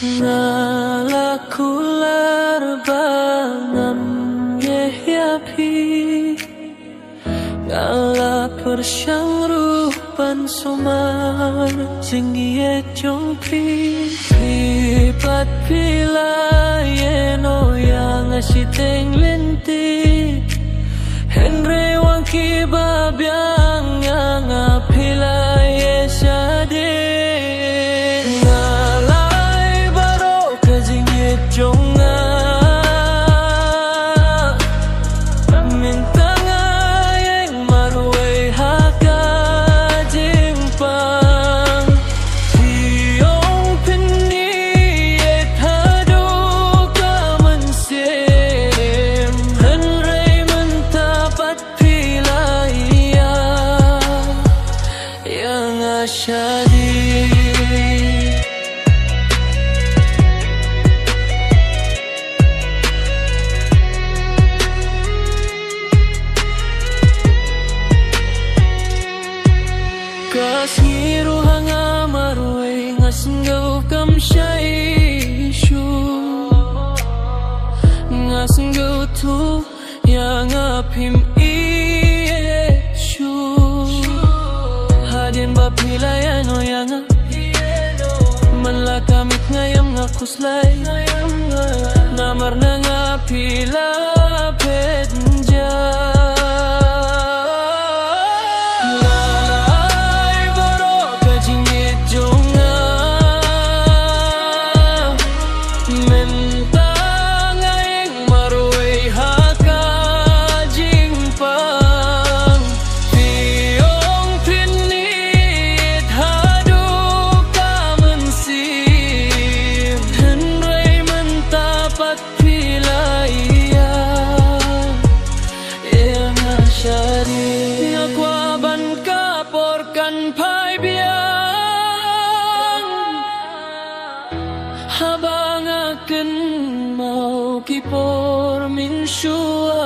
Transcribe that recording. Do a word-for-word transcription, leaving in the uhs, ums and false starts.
Nga la kular ba ngam ïeh ïa phi. Nga la pyrshang ruh ban sumar jingïeit jong phi. Phi pat phi la ïehnoh ïa nga shiteng lynti. Hynrei wang ki ba biang ïa nga phi la ïeh shadien. Nga la ai baroh ka jingïeit jong nga. Mynta nga ïeng marwei ha ka jingpang. Phi ong phin ïeit haduh ka mynsiem. Hynrei mynta pat phi la ïa, ïa nga shadien. Ka sngi ruh ha nga marwei, nga sngew kam shai shuh. Nga sngew tu ïa nga phim ïeit shuh. Hadien ba phi la ïehnoh ïa nga, man la ka miet nga ïam nga khuslai. Namar na nga phi la phet ja. Nga la ai baroh ka jingïeit jong nga. Mynta nga ïeng marwei ha ka jingpang. Phi ong phin ïeit haduh ka mynsiem. Hynrei mynta pat phi la ïa, ïa nga shadien. Nga kwah ban ka por kan phai biang. Haba nga kynmaw ki por mynshuwa.